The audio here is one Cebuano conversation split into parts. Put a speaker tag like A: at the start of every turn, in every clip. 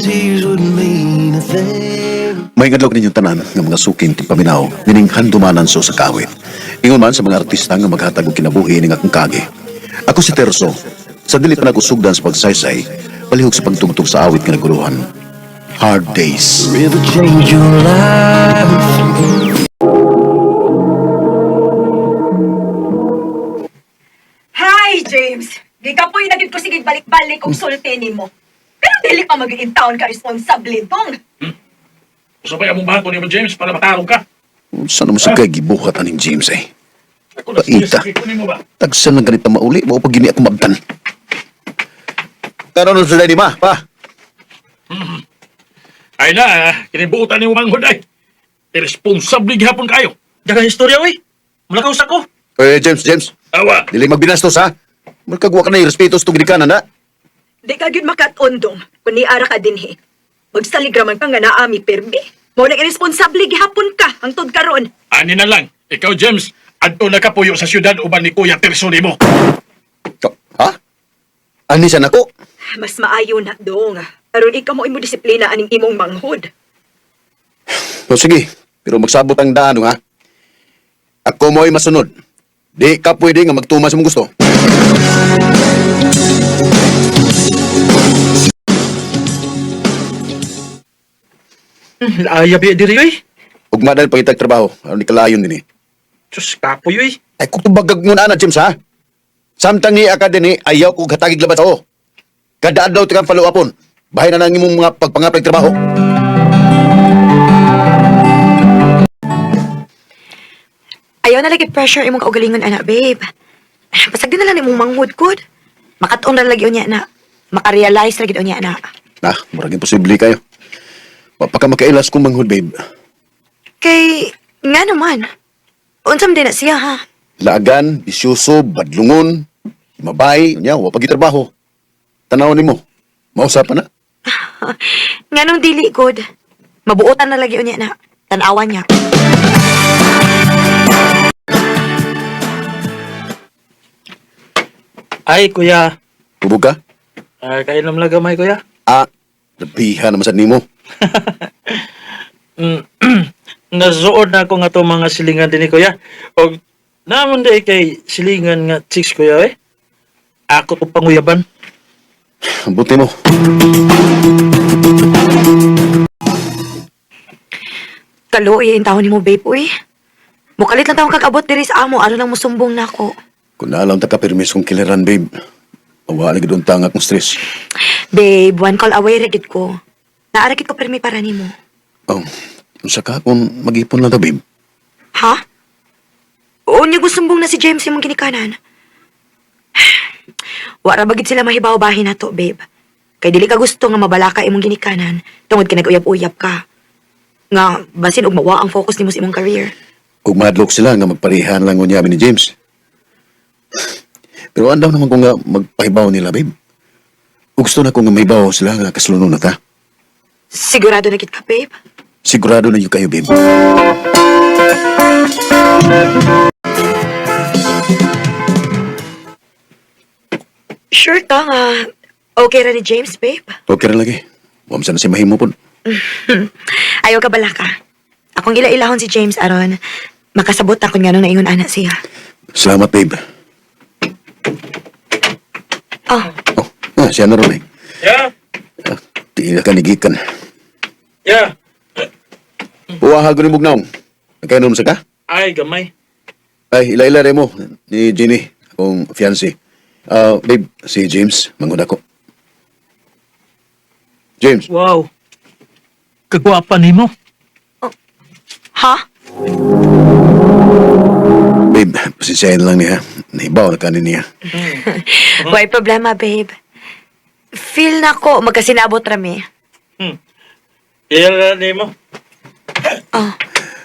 A: Tears wouldn't mean a thing.
B: May adlaw ninyong tanan nga mga suking tigpaminaw nining handumanan sa usa ka awit. Ingon man sa mga artista nga maghatag og kinabuhi ning akong kagi. Ako si Terso. Sa dili pa nagusugdan sa pagsaysay, palihog sa pagtugtog sa awit nga naguluhan. Hard Days.
A: River change your life.
C: Hi, James! Gikapoy na gid ko sige balik-balik og sulti nimo. Pero dili pa magiging taon ka responsable dong.
D: Usapay among bago ni mo, James, para matarong ka.
B: Saan naman sa kay gibuhat aning James eh?
D: Ako na
B: Paita.
D: sige, kunin mo ba?
B: Tagsan lang ganito mauli, mao pag gini ako mabtan. Karon sa ni ma, pa.
D: Ay na, kinibuotan ni mo manghod ay. Irresponsable gihapon kayo.
E: Daghang istorya, uy. Mulakaw sa ko.
B: Eh, James, James,
D: Awa,
B: dili magbinastos ha. Magkagwa ka na respeto sa tungod na.
C: Di ka gyud makat-on dong kun niara ka dinhi. Magsalig ra man ka nga naami perbi. Mao nang irresponsable gihapon ka hangtod karon.
D: ani na lang. Ikaw, James, adto na kapuyo sa syudad uban ni Kuya Tirso nimo.
B: Ha? Ani siya nako?
C: Mas maayo na dong. Aron ikaw mo imo disiplina aning imong manghod.
B: O sige, pero magsabot ang daan ha. Ako mo'y masunod. Di ka pwede nga magtuma sa mong gusto.
E: Laaya biya diri, uy.
B: Ug madal pangitag trabaho, aron di kalayon dinhi.
E: Diyos, kapoy, uy.
B: Ay kung tubagag mo na ana, James ha. Samtang ni ka dinhi, ayaw ko hatagig labas ako. Kada adlaw tikang follow-upon. Bahay na lang imong mga pagpangapag trabaho.
F: Ayaw na lagi pressure imong kaugalingon, anak, babe. Pasag din na lang imong manghud, good. Makatong na lagi unya na. Makarealize lagi unya na.
B: Nah, murag imposible kayo. Wa pa ka makailas kung manghud, babe.
F: Kay, nga naman. Unsam din na siya, ha?
B: Laagan, bisyoso, badlungon, mabay, unya, wa pa trabaho. Tanaw nimo. Mausa pa na.
F: Nga nung dili, good. Mabuotan na lagi unya na. Tanawan niya.
E: Ay, kuya.
B: Tubog ka?
E: Ah, kainom lang gamay, kuya.
B: Ah, labihan naman sa nimo.
E: Mm, Nasuod na ako nga to mga silingan din ni kuya. Og naman di kay silingan nga chicks, kuya, eh. Ako to panguyaban.
B: Ang buti mo.
F: Kaluoy ang taon nimo, babe, uy. Mukalit lang taong kag-abot diri sa amo, aron lang musumbong na ako.
B: Kung naalam ta ka permis kong kiliran, babe. Mawa lagi doon tanga akong stress.
F: Babe, one call away ra gid ko. Naara gid ko permi para nimo.
B: Oh, unsa ka kung mag-ipon lang ta, babe?
F: Ha? Unya gusumbong na si James imong ginikanan. Wara bagid sila mahibaw bahin nato, babe. Kay dili ka gusto nga mabalaka imong ginikanan tungod kay nag-uyab-uyab ka. Nga basin og mawa ang focus nimo sa imong career.
B: Kung mahadlok sila nga magparehan lang unya ni James. Pero andaw naman ko nga magpahibaw nila, babe. Ug gusto na ko nga mahibaw sila nga kaslunon na ta.
F: Sigurado na gid ka, babe.
B: Sigurado na yun kayo, babe.
F: Sure ka nga okay ra ni James, babe.
B: Okay ra lagi. Wa man sana si mahimo pod.
F: Ayaw ka balaka. Akong ila-ilahon si James aron makasabot akon nganong naingon ana siya.
B: Salamat, babe.
F: Oh,
B: Oh, ah, siya na ron eh.
E: Yeah,
B: Ah, Tiila ka nigikan.
E: yeah.
B: Uwaha ko ni Bugnaong. Nagkainom sa ka?
E: Ay, gamay.
B: Ay, ila-ila rin mo ni Jenny, akong fiancé. Ah, babe, si James, manghud ako. James,
E: Wow. Kagwapa nimo.
F: ha?
B: babe, pasensyahin lang niya. Nahibaw na kanin niya.
F: Way problema, babe. Feel na ko magkasinabot rami.
E: Iya nimo.
F: Oh,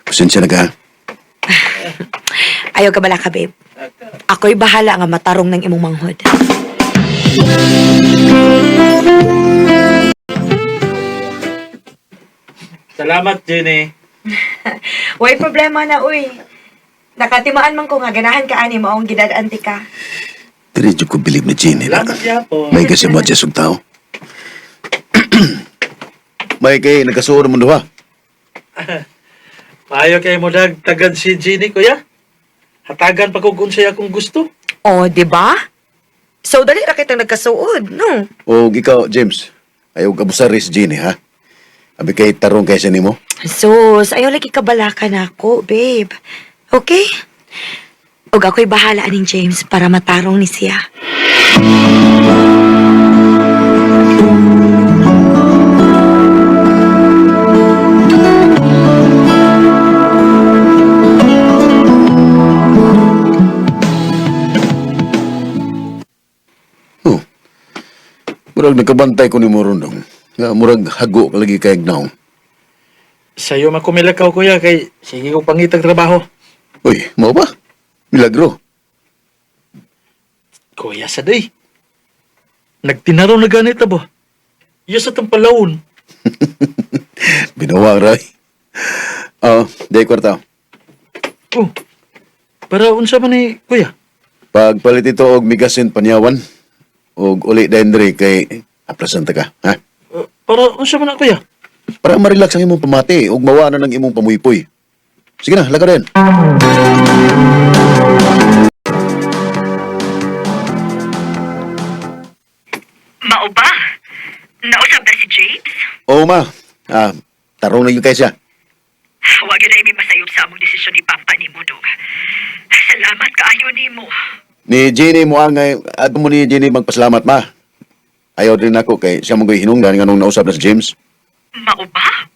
B: Pasensya na ka.
F: ayaw ka bala ka, babe. Ako'y bahala nga matarong ng imong manghod.
E: Salamat, Jenny.
F: Way problema na, uy. Nakatimaan man ko nga ganahan ka ani maong gidad-anti ka.
B: Dili jud ko believe ni Jenny na.
E: Salamat yapon.
B: May kasi mo dyan tao. May kay nagkasuod mo duha.
E: Maayo kay mo dag tagad si Jenny, kuya. Hatagan pa ko kung siya akong gusto.
F: Oh, di ba? So, dali ra kitang nagkasuod, no?
B: O ikaw, James, ayaw kabusar si Jenny, ha? Abi kay tarong kay siya nimo.
F: Sus, ayaw lagi kabalaka na ako, babe. Okay? Og ako'y bahala aning James para matarong ni siya.
B: Oh. Murag nagkabantay ko ni mo rondong. Nga murag hago ka lagi kay naong.
E: Sa'yo makumilakaw, kuya, kay sige ko pangitag trabaho.
B: Uy, mao ba? Milagro.
E: Kuya sa day. Nagtinaro na ganit abo. Iya sa tampalawon.
B: Binawang ray. Oh, day kwarta.
E: Oh, para unsa man ni kuya?
B: Pagpalit ito og migasin panyawan og uli dendre kay aplasan ta ka, ha?
E: Para unsa man na, kuya?
B: Para ma-relax ang imong pamati ug mawa na ng imong pamuypoy. Sige na, laga rin.
F: Mao ba? Nausab na si James?
B: Oo, ma. Ah, tarong na yun kay siya.
F: Huwag yun na masayop sa among desisyon ni Papa ni mo, dong. Salamat kaayo nimo.
B: Ni Jenny mo ang ato mo ni Jenny magpasalamat, ma. Ayaw din ako kay siya mong hinungdan nga nung nausap na si James.
F: Mao ba?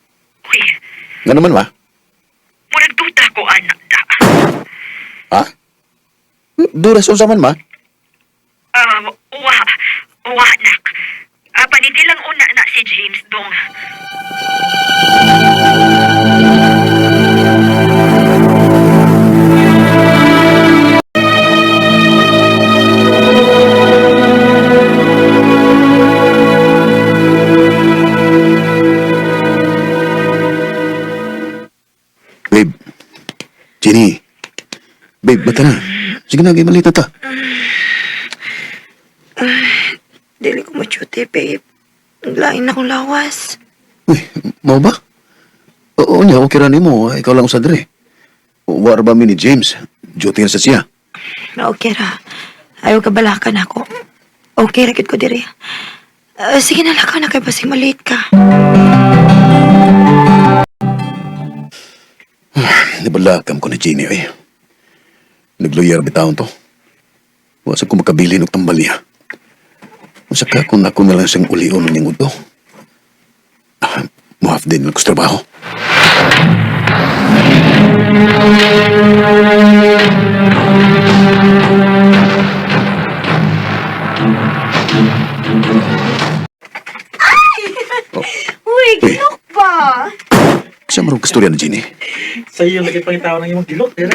F: Uy,
B: Nga naman, ma.
F: murag duda ko anak da.
B: Ha? Duras unsa man, ma?
F: Wa, wa nak. Paniti lang una na si James dong.
B: Babe. Jenny. Babe, bata na. Sige na, malita ta.
F: Dili ko machuti, babe. Lain na akong lawas.
B: Uy, mau ba? Oo niya, okay ra nimo. Ikaw lang sa dire. War ba mi ni James? Duty na sa siya.
F: Okay ra. Ayaw ka balakan ako. Okay ra gid ko diri. Sige na lakaw na kay basig malate ka.
B: Nabalakam ko ni Jenny, eh. Nagluyar bitawon to. Wa sa ko makabilin og tambal niya. Usa ka kung ako na lang siyang ulion niyang udto. Ah, muhaf din lang ko sa trabaho.
C: Uy, ginok ba?
B: Siya marong kastorya ni Jenny.
E: Sa iyo lagi pangitaw ng imong gilok. Dira,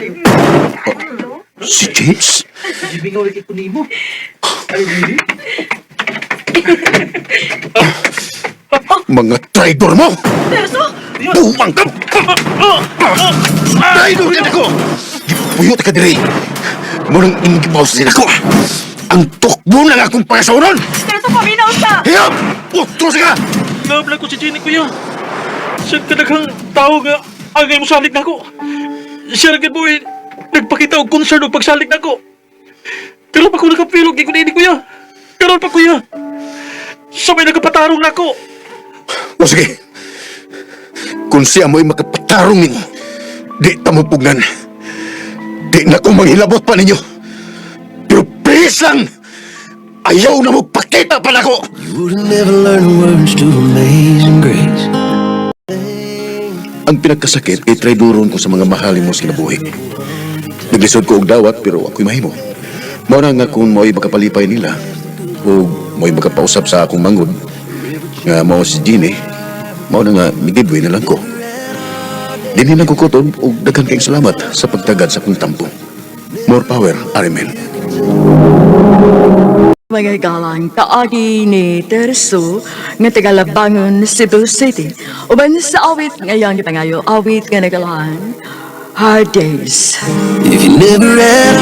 B: Si James?
E: gibingaw lagi ko nimo. Ay, dili.
B: Mga traidor mo!
C: Terso!
B: Buwang ka! Traidor ka ako! Gipuyot ka diri! Murang imong din ako! Ang tukbo ng akong pangasaunon!
C: Terso, paminaw sa!
B: Hiyap! Utro ka!
E: Nabla ko si Jenny, kuya. Siya kadaghang tao nga angay mo salig nako. Siya ra gid mo eh, nagpakita og concern og pagsalig nako. Pero pa ko nakapilog gid ko niini, kuya. Karon pa kuya. Sa may nagkapatarong nako.
B: O sige. Kung siya mo'y makapatarong ninyo, di ta mo pugnan. Di na ko manghilabot pa ninyo. Pero please lang! Ayaw na mo pakita pa nako!
A: You would never learn the words to Amazing Grace.
B: Ang pinagkasakit ay traidoron ko sa mga mahalin mo sa kinabuhi. Naglisod ko og dawat pero ako'y mahimo. Mao na nga kung mo'y makapalipay nila o mo'y makapausap sa akong manggod nga mao si Jeannie, mao na nga migibwi na lang ko. Dinhi lang ko kutob og daghan kayong salamat sa pagtagad sa akong tampo. More power, Arimen.
G: Mga galang kaagi ni Terso nga tagalabangon Cebu City. Uban sa awit ngayong gipangayo awit nga nagalahan Hard Days.
A: If you never had